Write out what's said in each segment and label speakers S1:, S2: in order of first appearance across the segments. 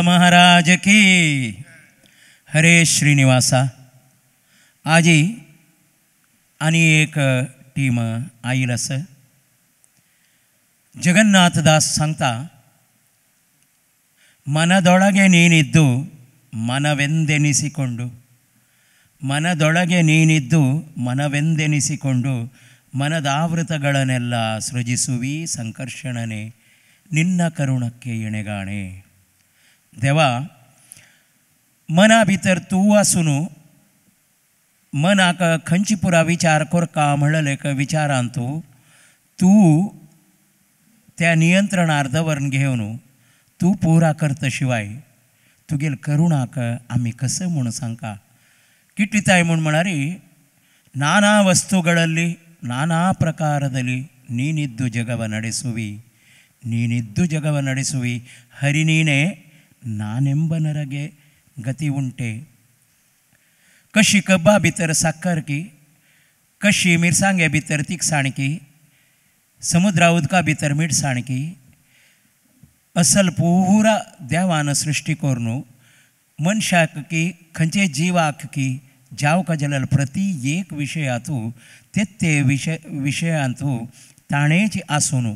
S1: महाराज की। हरे श्रीनिवासा। आजी आनी एक टीम आयल आसा। जगन्नाथ दास सांगता, ಮನದೊಳಗೆ ನೀನಿದ್ದು ಮನವೆಂದೆನಿಸಿಕೊಂಡು, ಮನದೊಳಗೆ ನೀನಿದ್ದು ಮನವೆಂದೆನಿಸಿಕೊಂಡು ಮನದಾವೃತಗಳನ್ನೆಲ್ಲ ಸೃಜಿಸುವಿ ಸಂಕರ್ಷಣನೆ ನಿನ್ನ ಕರುಣಕ್ಕೆ ಎಣೆಗಾಣೆ. ದೇವಾ, मना भितर तूं आसून मनाक खंयची पुरा विचार करका म्हणलें विचारान तूं तूं त्या नियंत्रणार दवरून घेवन तूं पुरा करता शिवाय तुगेल करुणाक आमी कशें म्हूण सांगका. किटलीताय म्हूण म्हळ्यार ನಾನಾ ವಸ್ತುಗಳಲ್ಲಿ ನಾನಾ ಪ್ರಕಾರದಲ್ಲಿ ನೀನಿದ್ದು ಜಗವ ನಡೆಸುವಿ, ನೀನಿದ್ದು ಜಗವ ನಡೆಸುವಿ, ಹರಿ ನೀನೇ ನಾನೆಂಬ ನರಗೆ ಗತಿ ಉಂಟೆ. कशी कब्बा भितर साकर की, कशी मिरसांगे भितर तिखसाण की, समुद्रा उदका भितर मिरसाण की, असल पुरा देवान सृष्टी करून मनशाक की खंयचे जिवाक की जाव कजलल प्रति एक विशयांतू ते ते विशयांतू ताणेच आसून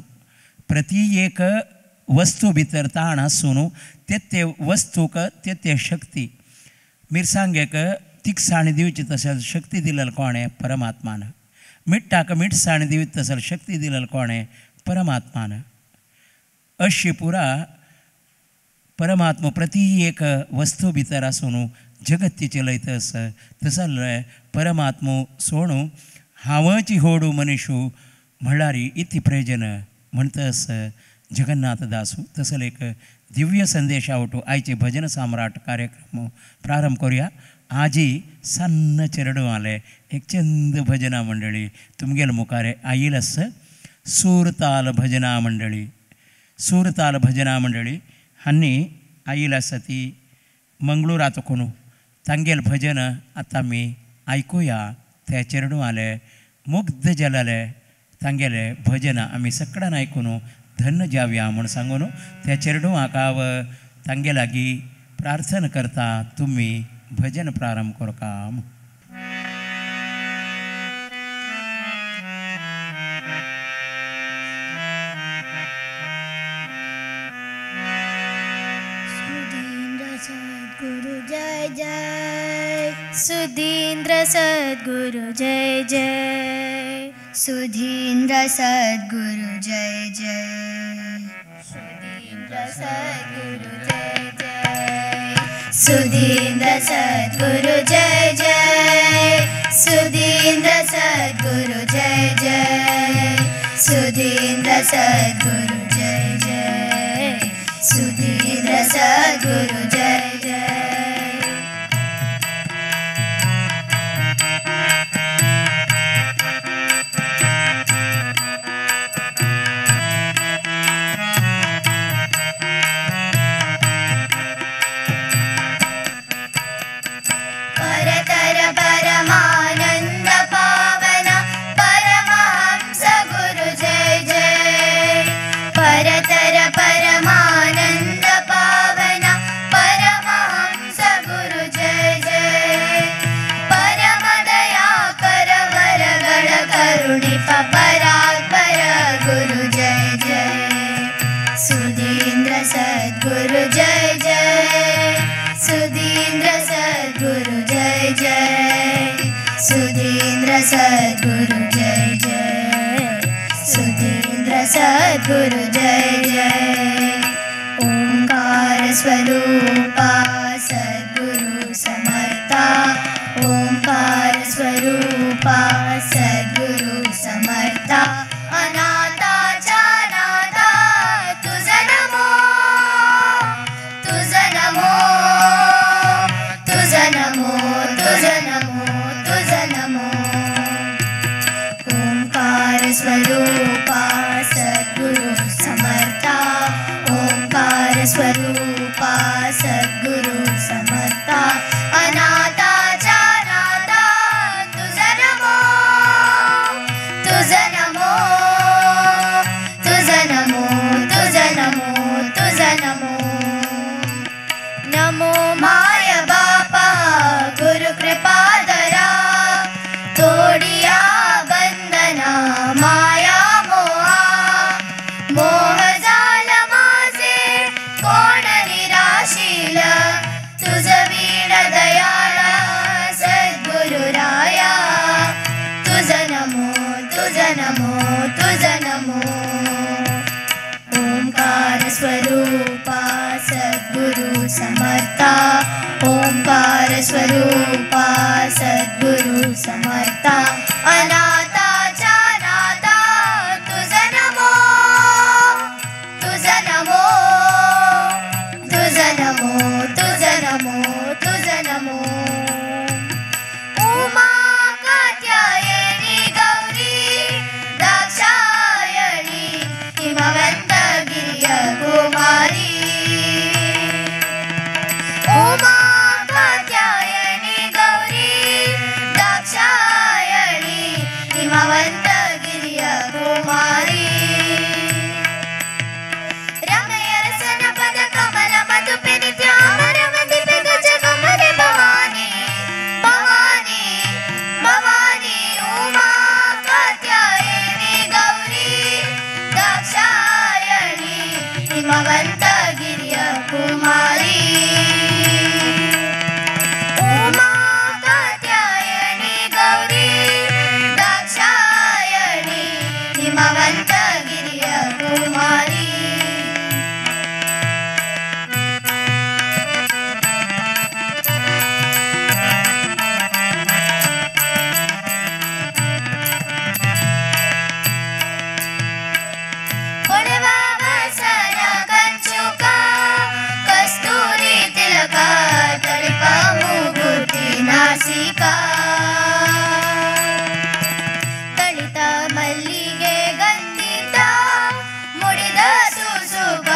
S1: प्रति एक वस्तू भितर ताण आसून ते ते वस्तूक ते ते शक्ती मिरसांगेक तिखसाण दिवची तशें शक्ती दिलेल कोणें परमात्मान, मिट्टाक मिटसाण दिवची तसं शक्ती दिलेल कोणें परमात्मान. अशी पुरा परमात्मा प्रति एक वस्तू भितर आसून जगत्ती चलयत आसा. तसले परमात्मो सोणू हांवची होडू मनीशू म्हणल्यार इति प्रयोजन म्हणटा आसा जगन्नाथ दासू. तसले एक दिव्य संदेश आवटो आयचे भजन सम्राट कार्यक्रम प्रारंभ करूया. आजी सन्न चेरडू आले एक चंद भजना मंडळी तुमगेल मुखार आयल आसा. सूरताल भजना मंडळी, सूरताल भजना मंडळी हांणी आयल आसा ती मंगळूरात कोणू तांगेल भजन आतां आमी आयकुया. त्या चेरडू आले मुग्ध जालेले तांगेले भजन आमी सगळ्यान आयकून धन्य जावया म्हूण सांगून त्या चेरडुवाक हांव तांगे लागीं प्रार्थना करता, तुमी भजन प्रारंभ करका.
S2: सुधींद्र सद्गुरु जय जय, सुधींद्र सद्गुरु जय जय, सुधींद्र सद्गुरु जय जय, सुधींद्र सद्गुरु जय जय, सुधींद्र सद्गुरु जय जय, सुधींद्र सद्गुरु जय जय, सुधींद्र सद्गुरु जय जय, सुधींद्र सद्गुरु जय जय. परमानंद पावन परमहंस गुरु जय जय, परतर परमानंद पावन परमहंस गुरु जय जय, परम दया कर वरगण करुणिप परात्पर गुरु जय जय, सुधींद्र सद्गुरु जय जय, सुधींद्र सद्गुरु जय जय, सुधींद्र सद्गुरु जय जय, सुधींद्र सद्गुरु जय जय. ओंकार स्वरूपा सद्गुरु समर्था, ओंकार स्वरूपा सद्गुरु समर्था, अनाथाच्या नाथा तुझ नमो, तुझ नमो, तुझ नमो, तुझ नमो, तुझ नमो. ओंकार स्वरूपा सद्गुरु समर्था, ओंकार स्वरूपा सद्गुरु समर्था, अनाथाच्या नाथा तुझ नमो, तुझ नमो, तुझ नमो, तुझ नमो, तुझ नमो. माया मोहा मोह झाल माझे कोण निराशील तुझ वीण दयाळा सद्गुरु राया तुझ नमो तुझ नमो तुझ नमो ओंकार स्वरूपा सद्गुरु समर्था ओंकार स्वरूपा सद्गुरु समर्था अनाथाच्या नाथा तुझ नमो तुझ नमो तुझ नमो तुझ नमो तुझ नमो उमा कात्यायनी गौरी दाक्षायणी हिमवंत गिरिय कुमारी उमा कात्यायनी गौरी दाक्षायणी हिमवंत गिरिय कुमारी रमय रसन पद कमल मधुपे नित्यामरवती जगमरे भवानी भवानी भवानी उमा कात्यायनी गौरी दाक्षायणी हिमवंत गिरिय कुमारी उमा कात्यायनी गौरी दाक्षायणी हिमवंत गिरिय कुमारी. कस्तुरी तिलका तळिपा मुकुटी नासिका तಳಿತ ಮಲ್ಲಿಗೆ ಗಂಧಿತ ಮುಡಿದ ಸುಸುಕ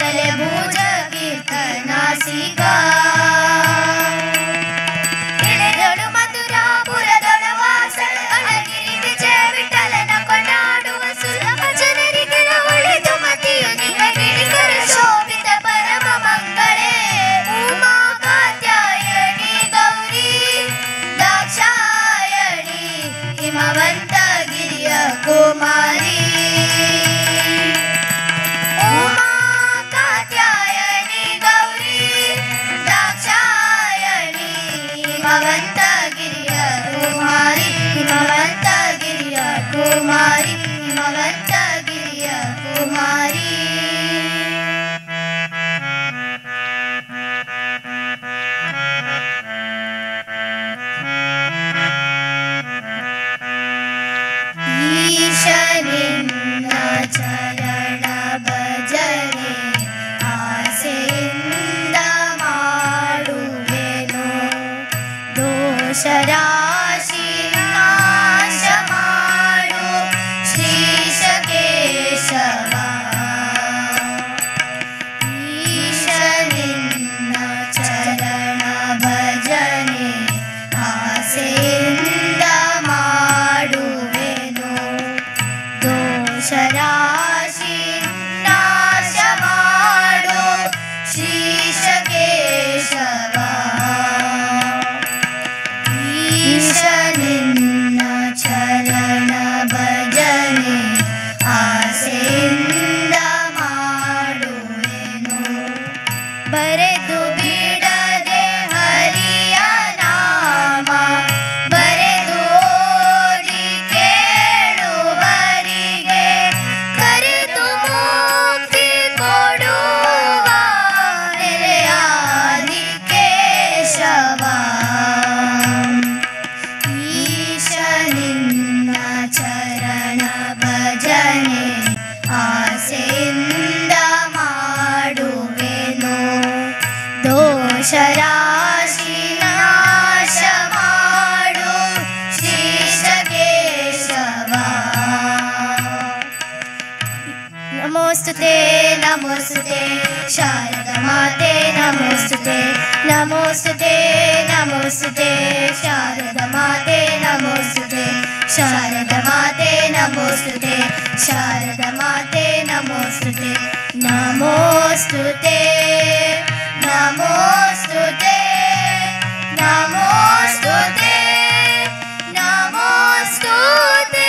S2: ತಲೆ ಭುಜ ಕೀರ್ತ ನಾಸಿಕ ಇಳೆದೊಳು ಮಧುರಾಪುರದೊಳ ವಾಸಳ ಅಳಗಿರಿ ವಿಜಯ ವಿಠಲನ ಕೊಂಡಾಡುವ ಸುಲಭ ಜನರಿಗೆಲ್ಲ ಒಳಿತು ಮತಿಯು ನಿಮಗಿಳಿಕರ ಶೋಭಿತ ಪರಮ ಮಂಗಳೇ ಉಮಾ ಕಾತ್ಯಾಯನಿ ಗೌರಿ ದಾಕ್ಷಾಯಣಿ ಹಿಮವಂತ ಗಿರಿಯ ಕುಮಾರಿ ಉಮಾ ಕಾತ್ಯಾಯನಿ ಗೌರಿ ದಾಕ್ಷಾಯಣಿ ಹಿಮವಂತ ಗಿರಿಯ ಕುಮಾರಿ ಹಿಮವಂತ ಗಿರಿಯ ಕುಮಾರಿ ಹಿಮವಂತ ಗಿರಿಯ ಕುಮಾರಿ. ईशनिನ್ನ ಚರಣ ಭಜನೆ ಆಸೆಯಿಂದ ಮಾಡುವೆನು ದೋಷರಾಶಿ ನಾಶ ಮಾಡು ಶ್ರೀಶ ಕೇಶವ ಈಶನಿನ್ನ ಚರಣ ಭಜನೆ ಆಸೆಯಿಂದ ಮಾಡುವೆನು ದೋಷರಾಶಿ ನಾಶ ಮಾಡು ಶ್ರೀಶ ಕೇಶವ ಈಶನಿನ್ನ ಚರಣ ಭಜನೆ ಆಸೆಯಿಂದ ಮಾಡುವೆನು ಬರೆದು ಬಿಡದೆ ಹರಿಯ ನಾಮ ಬರೆದು ಓದಿ ಕೇಳುವರಿಗೆ ಕರೆದು ಮುಕ್ತಿ ಕೊಡುವ ನೆಲೆಯಾದಿ ಕೇಶವ ಈಶನಿನ್ನ ಚರಣ ಭಜನೆ ಆಸೆಯಿಂದ ಮಾಡುವೆನು ದೋಷರಾಶಿ ನಾಶ ಮಾಡು ಶ್ರೀಶ ಕೇಶವ ನಮೋಸ್ತುತೆ ನಮೋಸ್ತುತೆ ಶಾರದಾ ಮಾತೆ ನಮೋಸ್ತುತೆ ನಮೋಸ್ತುತೆ ನಮೋಸ್ತುತೆ ಶಾರದಾ ಮಾತೆ ನಮೋಸ್ತುತೆ ಶಾರದಾ ಮಾತೆ ನಮೋಸ್ತುತೆ ಶಾರದಾ ಮಾತೆ ನಮೋಸ್ತುತೆ ನಮೋಸ್ತುತೆ ನಮೋಸ್ತುತೆ ನಮೋಸ್ತುತೆ ನಮೋಸ್ತುತೆ.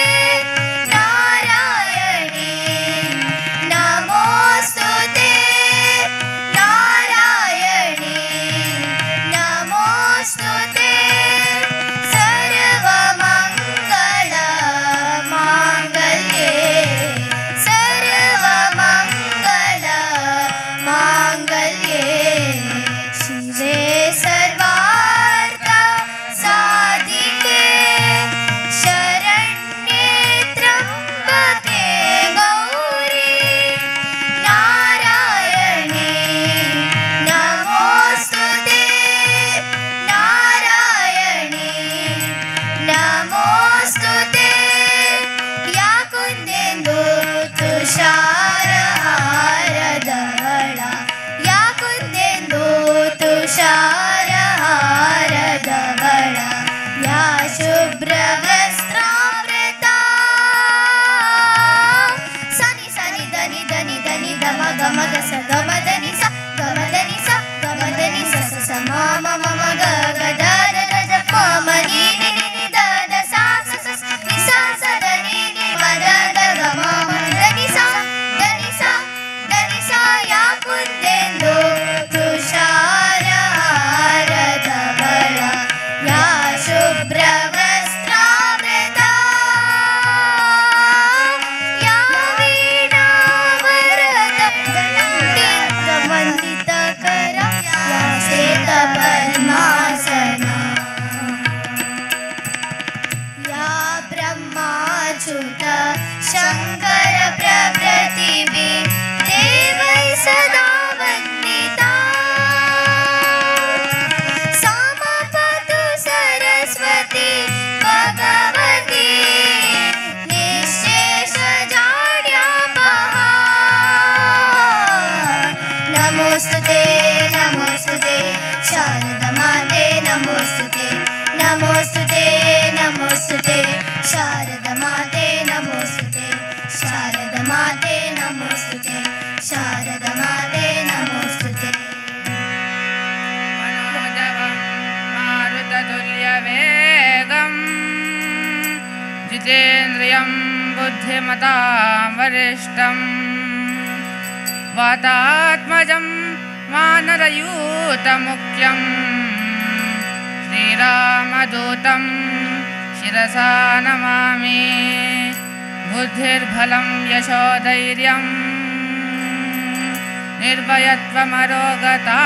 S2: नमोस्तुते नमोस्तुते शारदा माते नमोस्तुते नमोस्तुते नमोस्तुते शारदा माते नमोस्तुते शारदा माते नमोस्तुते शारदा माते नमोस्तुते।
S3: मनोजवं मारुततुल्यवेगं जितेन्द्रियं बुद्धिमतां वरिष्ठं वातात्मजं वानरयूथमुख्यं श्रीरामदूतं शिरसा नमामि। बुद्धिर्बलं यशोधैर्यं निर्भयत्वमरोगता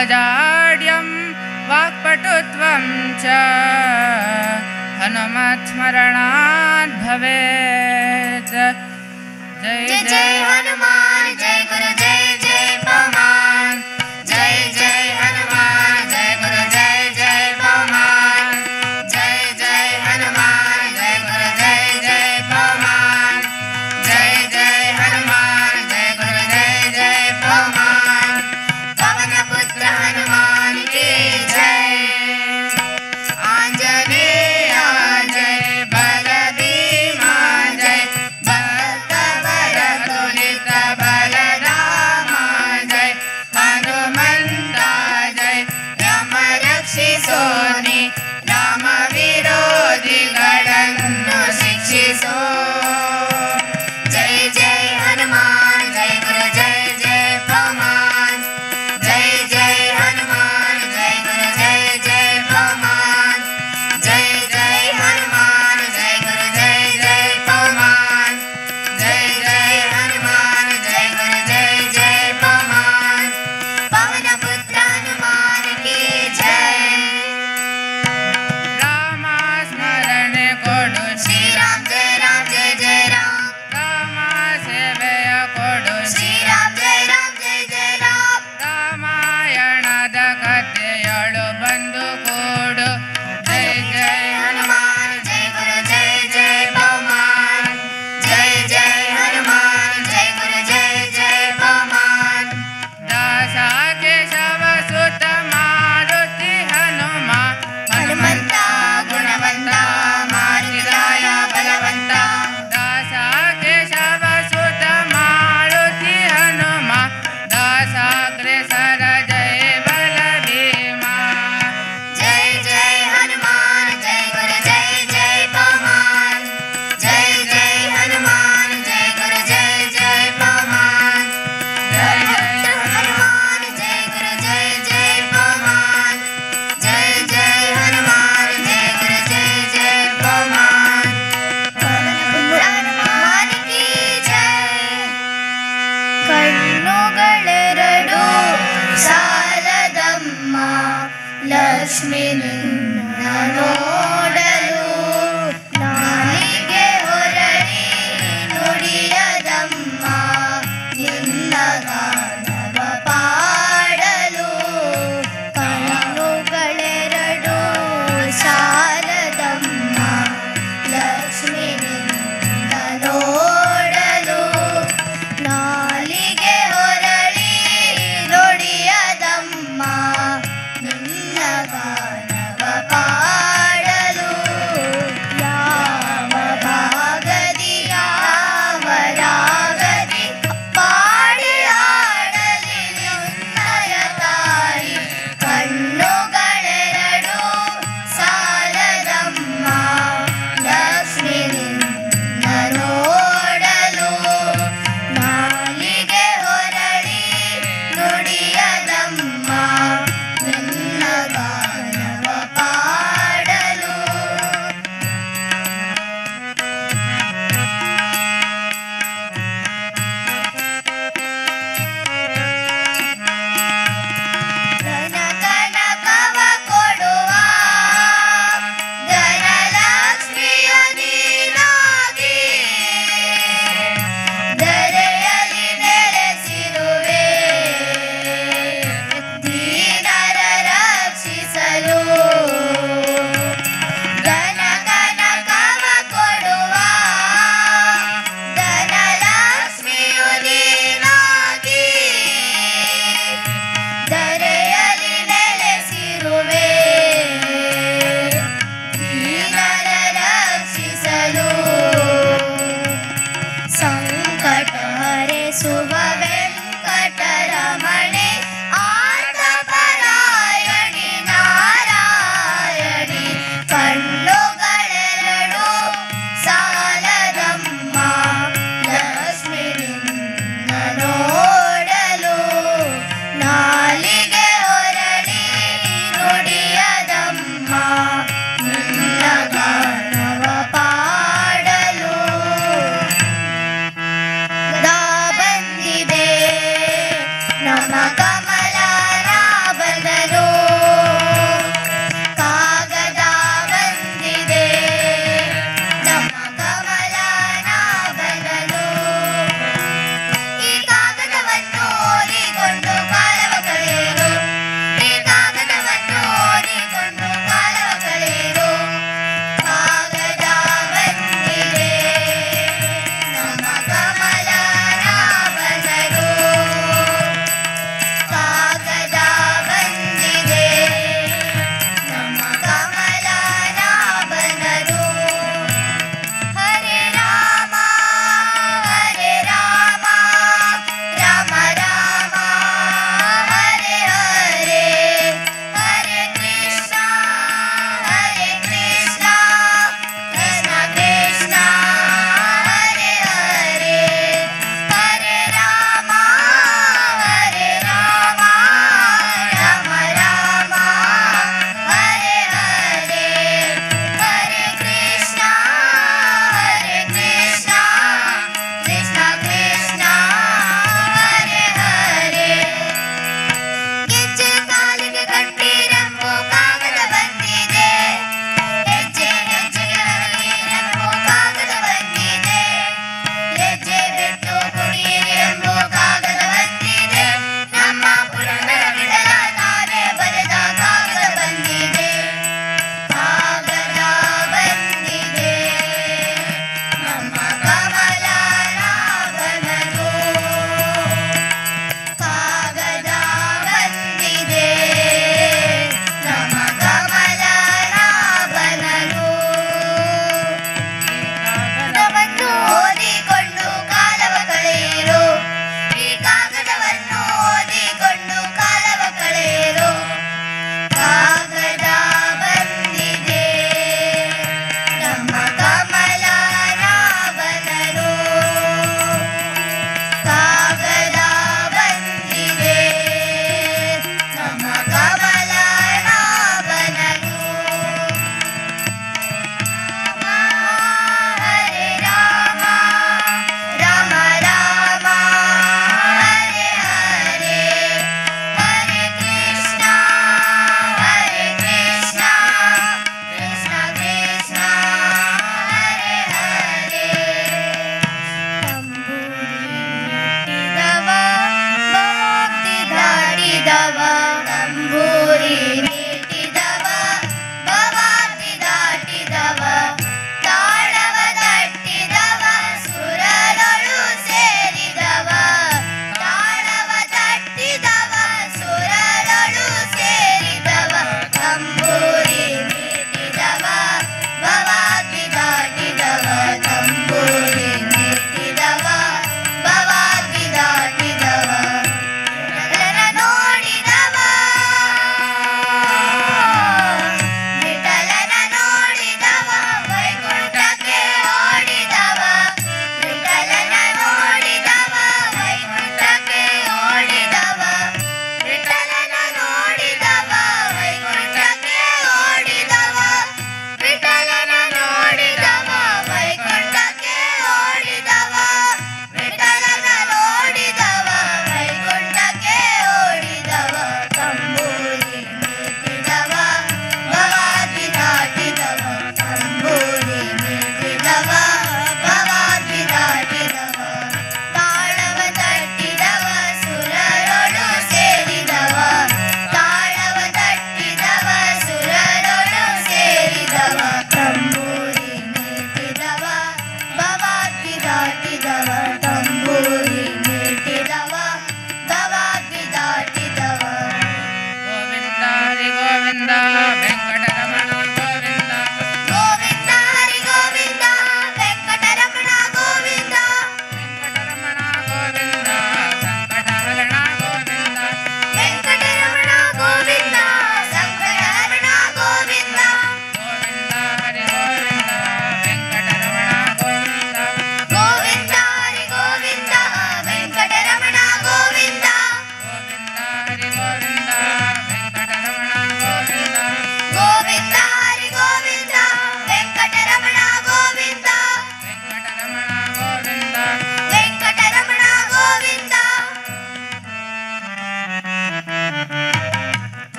S3: अजाड्यं वाक्पटुत्वं च हनुमत्स्मरणात् भवेत्। जय
S2: जय जय हनुमान जय गुरु जय जय पवन जय जय हनुमान जय गुरु जय जय पवन जय जय हनुमान जय गुरु जय जय पवन जय जय हनुमान जय गुरु जय जय पवन पवन पुत्र हनुमान की जय। आंजनेय जय बलभीमा जय भक्तवर तुलित बलदाय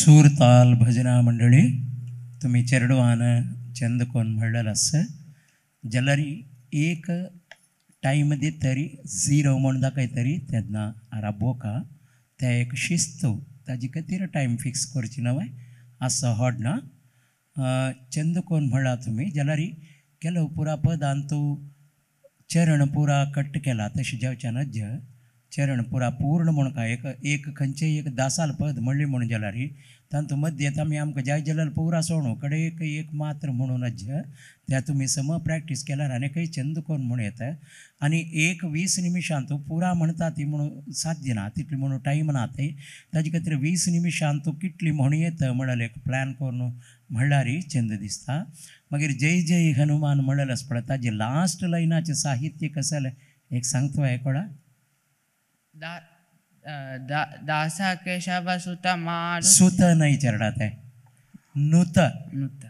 S1: सूरताल भजना मंडळी तुम्ही चेरडवान चंद कोण म्हणलेलं आसा जाल्यार एक टायम दितरी झिरो म्हूण दाखयतरी तेन्ना आराबोका त्या एक शिस्त ताजे खातीर टायम फिक्स करची न्हय आसा हॉड ना चंद कोण म्हणला तुमी जाल्यार केलो पुरा पदान तूं चरण पुरा कट केला तशें जावचें नज्ज चरण पुरा पूर्ण म्हूण काय एक एक खंयचें एक दासाल पद म्हणली म्हूण जाल्यार तातूंत मध्येंत आमी आमकां जाय जाल्यार पुरा सोणू कडे एक एक मात्र म्हणून नज्ज त्या तुमी सम प्रॅक्टीस केल्यार आनीकय चंद कोण म्हूण येता आनी एक 20 निमिशांत पुरा म्हणटा ती म्हणून साध्य ना तितली म्हणून टायम ना ते ताजे खातीर 20 निमिशांत कितली म्हणू येता म्हणल्यार एक प्लॅन करून म्हणल्यार चंद दिसता. मागीर जय जय हनुमान म्हणलें आसा पळय ताजे लास्ट लायनाचें साहित्य कसलें एक सांगता कोणा
S3: दासा केशव सुत मारु
S1: सुत नाही चरडा ते नुत
S3: नुत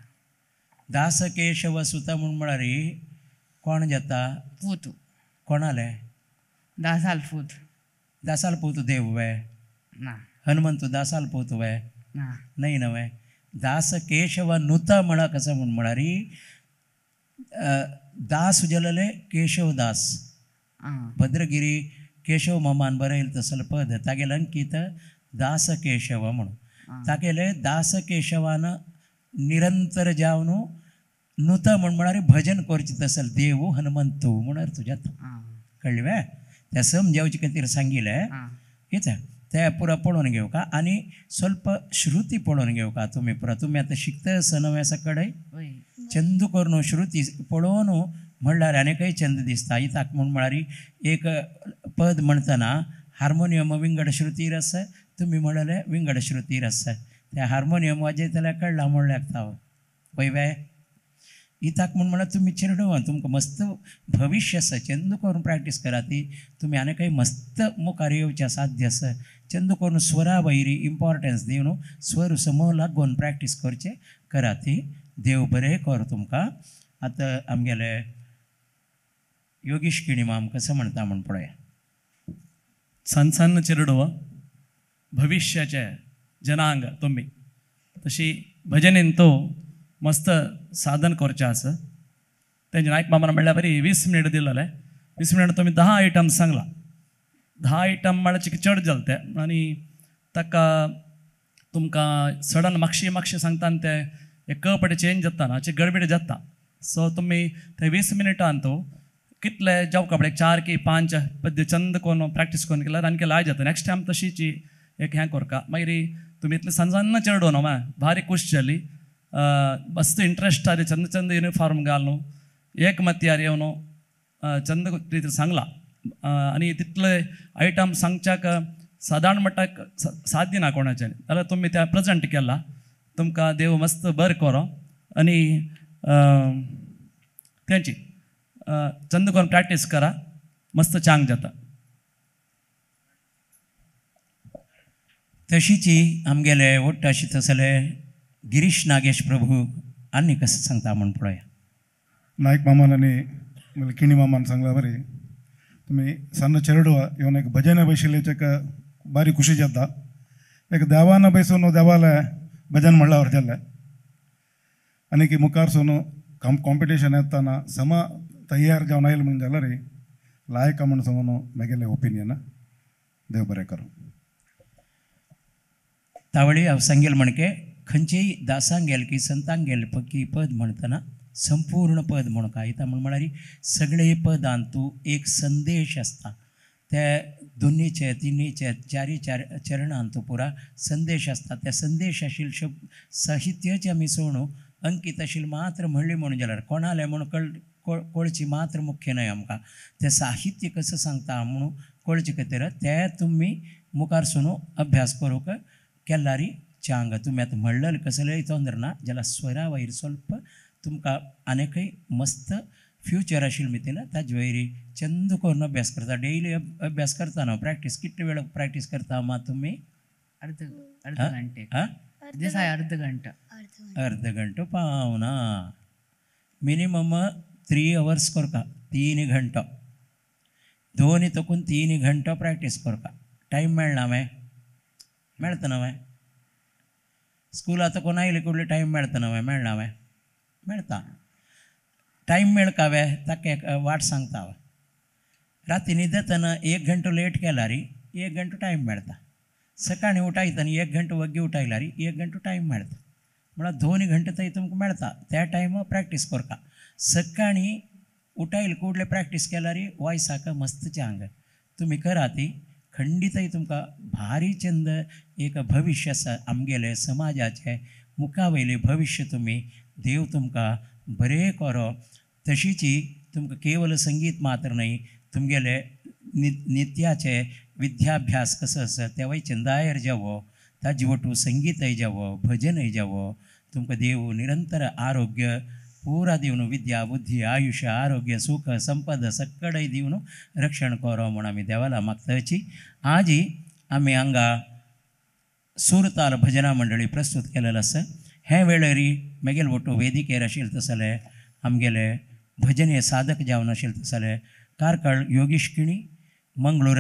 S1: दास केशव सुत म्हूण म्हळ्यार कोण जाता
S3: पूत
S1: कोणाले
S3: दासाल पूत
S1: दासाल पूत देव वे
S3: ना
S1: हनुमंत दासाल पूत वे
S3: ना
S1: नाही नवे दास केशव नुत म्हणा कसं म्हूण म्हळ्यार दास उजलले केशव दास भद्रगिरी केशव मामान बरयल तसलं पद तागेले अंकित दास केशव म्हणून तागेले दास केशवान निरंतर जावन नुत म्हण म्हळ्यार भजन करचें तसल देव हनुमंत म्हण तुज्या कळ्ळें वे त्या समजावचे खातीर सांगिल्लें कितें ते पुरा पळोवन घेवका आनी स्वल्प श्रुती पळोवन घेवका तुमी पुरा तुमी आतां शिकता आसा नवें सकडे चंद करून श्रुती पळोवन म्हणल्यार आनीकय चंद दिसता इताक म्हूण म्हळ्यार एक पद म्हणटना हार्मोनियम विंगड श्रुतीर आसा तुमी म्हणलें विंगड श्रुतीर आसा त्या हार्मोनियम वाजयतल्याक कळ्ळा म्हणल्यार लागता पळय वे इताक म्हूण म्हळ्यार तुमी चेरडुवां तुमकां मस्त भविश्य आसा चंद करून प्रॅक्टीस करा ती तुमी आनीकय मस्त मुखार येवचें साध्य आसा चंद करून स्वरा वयरी इम्पॉर्टन्स दिवन स्वर समूह लागून प्रॅक्टीस करचें करा ती देव बरें कर तुमकां. आतां आमगेले योगेश किणी माम कसं म्हणता म्हूण पळया.
S4: सान सान चेरडुवा भविष्याचे जनांग तुमी तशी भजनेन तो मस्त साधन करचें आसा. तेंचे नायक मामान म्हणल्यार बरी 20 मिनट दिलेलें 20 मिनट तुमी 10 आयटम सांगला 10 आयटम म्हळ्यार चड जालें तें आनी ताका तुमकां सडन मागशी मागशी सांगता आनी ते एक कपडे चेंज जाता ना गडबड जाता सो तुमी ते 20 मिनटान तो कितले जावं कपडे 4 की 5 पद्य चंद कोण प्रॅक्टीस करून केल्यार आनी लाय जाता नेक्स्ट टायम तशीच एक हें करका. मागीर तुमी इतले सान सान चेडो न्हू भारी खूश जाली मस्त इंट्रस्ट आरे चंद चंद युनिफॉर्म घालून एक मत्यार येवन चंद रितीन सांगला आनी तितले आयटम सांगच्याक सादारण म्हणटा साध्य ना कोणाच्यान जाल्यार तुमी त्या प्रेजेंट केला तुमकां देव मस्त बरें करो आनी तेंची चंद करून प्रॅक्टीस करा मस्त चांग जाता.
S1: तशीची आमगेले वट्ट अशें तसले गिरीश नागेश प्रभू आनी कसं सांगता म्हूण पळोवया.
S5: नायक मामान आनी किणी मामान सांगला बरी तुमी सಣ್ಣ चेरडुवा ಇವನ एक भजने बशिल्ल्याक भारी खुशी जाता. एक देवान बैसून देवाले भजन म्हणल्यार जालें आनी मुखार सून कॉम्पिटिशन येताना सम तयार जावन आयल म्हण जाल्यार लायक म्हण सांगून म्हगेलें ओपिनियन. देव बरें करूं.
S1: तावळी हांव सांगेल म्हणके खंयचेय दासांगेल की संतांगेल की पद म्हणटना संपूर्ण पद म्हूण काय येता म्हण म्हळ्यार सगळे पदांत तूं एक संदेश आसता ते दोनीचे तिनीचे चारी चार चरणांत तूं पुरा संदेश आसता त्या संदेश आशिल्ले शब्द साहित्याचे आमी सोणू अंकीत आशिल्ले मात्र म्हणली म्हणून जाल्यार कोणाले म्हूण कळची मात्र मुख्य न्हय आमकां तें साहित्य कसं सांगता म्हणून कळचे खातीर ते तुमी मुखार सोनू अभ्यास करूंक केल्यार चांग तुमी आतां म्हणलें कसलेंय तोंदर ना जाल्यार स्वरा वयर स्वल्प तुमकां आनीकय मस्त फ्युचर आशिल्लें मितीन ताजे वयर चंद करून अभ्यास करता डेली अभ्यास करता न्हू प्रॅक्टीस कितले वेळ प्रॅक्टीस करता मा तुमी
S3: अर्ध घंटे दिसा अर्ध घंटा
S1: अर्ध घंटो पावना मिनिमम 3 अवर्स करता 3 घंटो 2 तकून 3 घंटो प्रॅक्टीस करता टायम मेळना वे मेळटा न्हय. स्कुला कोण आयले कुडले टायम मेळटा न्हय मेळना वे मेळटा टायम मेळकावे ताका एक वाट सांगता हांव राती न्हिदतना 1 घंटो लेट केल्यार 1 घंटो टायम मेळटा सकाळीं उठायतना 1 घंटो वग्गी उठायल्यार 1 घंटो टायम मेळटा म्हळ्यार 2 घंटे थंय तुमकां मेळटा त्या टायमार प्रॅक्टीस करता सकाळीं उठायल कुडले प्रॅक्टीस केल्यार वॉयसाक मस्त चांग तुमी करा ती खंडीतय तुमकां भारी चंद एक भविश्य आसा आमगेलें समाजाचें मुखा वयलें भविश्य तुमी देव तुमकां बरें करो तशीची तुमकां केवल संगीत मात्र न्हय तुमगेले नित्याचे विद्याभ्यास कसो आसा तेवूय चंदायर जावो ताजे वटू संगीतय जावो भजनय जावो तुमकां देव निरंतर आरोग्य पूरा दिवन विद्या बुद्धी आयुष्य आरोग्य सुख संपद सक्कडय दिवन रक्षण करो म्हूण आमी देवाला मागताची. आजी आमी हांगा सुरताल भजना मंडळी प्रस्तुत केलेलं आसा. हे वेळेरी मेगेल वटू वेदिकेर आशिल्ले तसले आमगेले भजन साधक जावन आशिल्ले तसले कार्कळ योगेश किणी, मंगळूर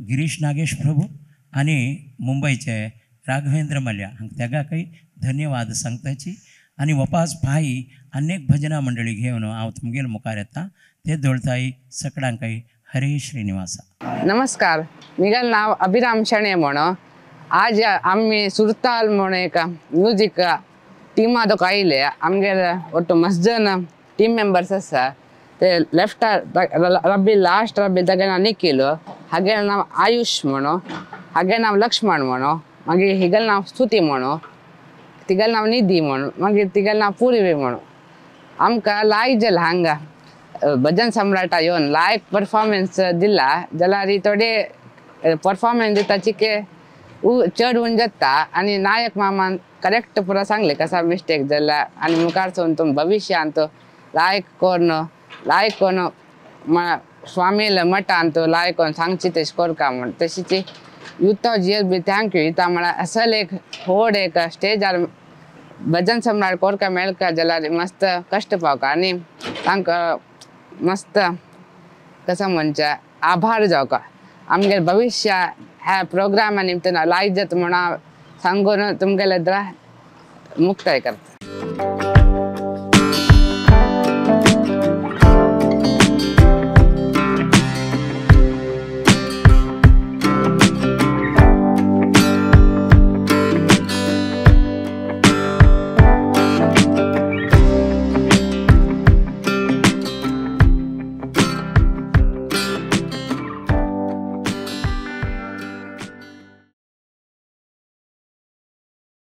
S1: गिरीश नागेश प्रभू आनी मुंबयचे राघवेंद्र मल्या हांकां तेगाकय धन्यवाद सांगताची. आनी वपास भाई अनेक भजना मंडळी घेवन हांव तुमगेल मुखार येता ते दोळताई सकडांकय हरे श्रीनिवासा.
S3: नमस्कार, मिगेल नांव अभिराम शेणे म्हणून. आज आमी सुरताल म्हणून एक म्युजीक टिमा दोक आयले. आमगेर ಒಟ್ಟು मस्त जन टीम मेंबर्स आसा. ते लेफ्ट रब्बी लास्ट रब्बी तागे नांव निखिल, हागे नांव आयुष म्हणून, हागे नांव लक्ष्मण म्हणून, मागीर हिगेल नांव स्तुती म्हणून, तिगेल नांव निधी म्हणून, मागीर तिगेल नांव पूर्वी म्हणून. आमकां लायक जालें हांगा भजन सम्राटा येवन लायक परफॉर्मन्स दिला जाल्यार थोडे परफॉर्मन्स दिता चिके चड उन जाता. आनी नायक मामान करेक्ट पुरा सांगलें कसा मिस्टेक जाल्या आनी मुखार सावन तुम भविश्यांत लायक करून लायक करून स्वामील मठांत लायक करून सांगची तशें करका म्हण. तशीच युतो जियत बी thank you इता म्हळ्यार असल एक व्हड एक स्टेजार भजन सम्राट कोरका मेळका जाल्यार मस्त कश्ट पावका आनी तांकां मस्त कसो म्हणचें आभार जावका. आमगेले भविश्य ह्या प्रोग्रामा निमतान लायक जाता म्हूण हांव सांगून तुमगेले मुक्ताय करता.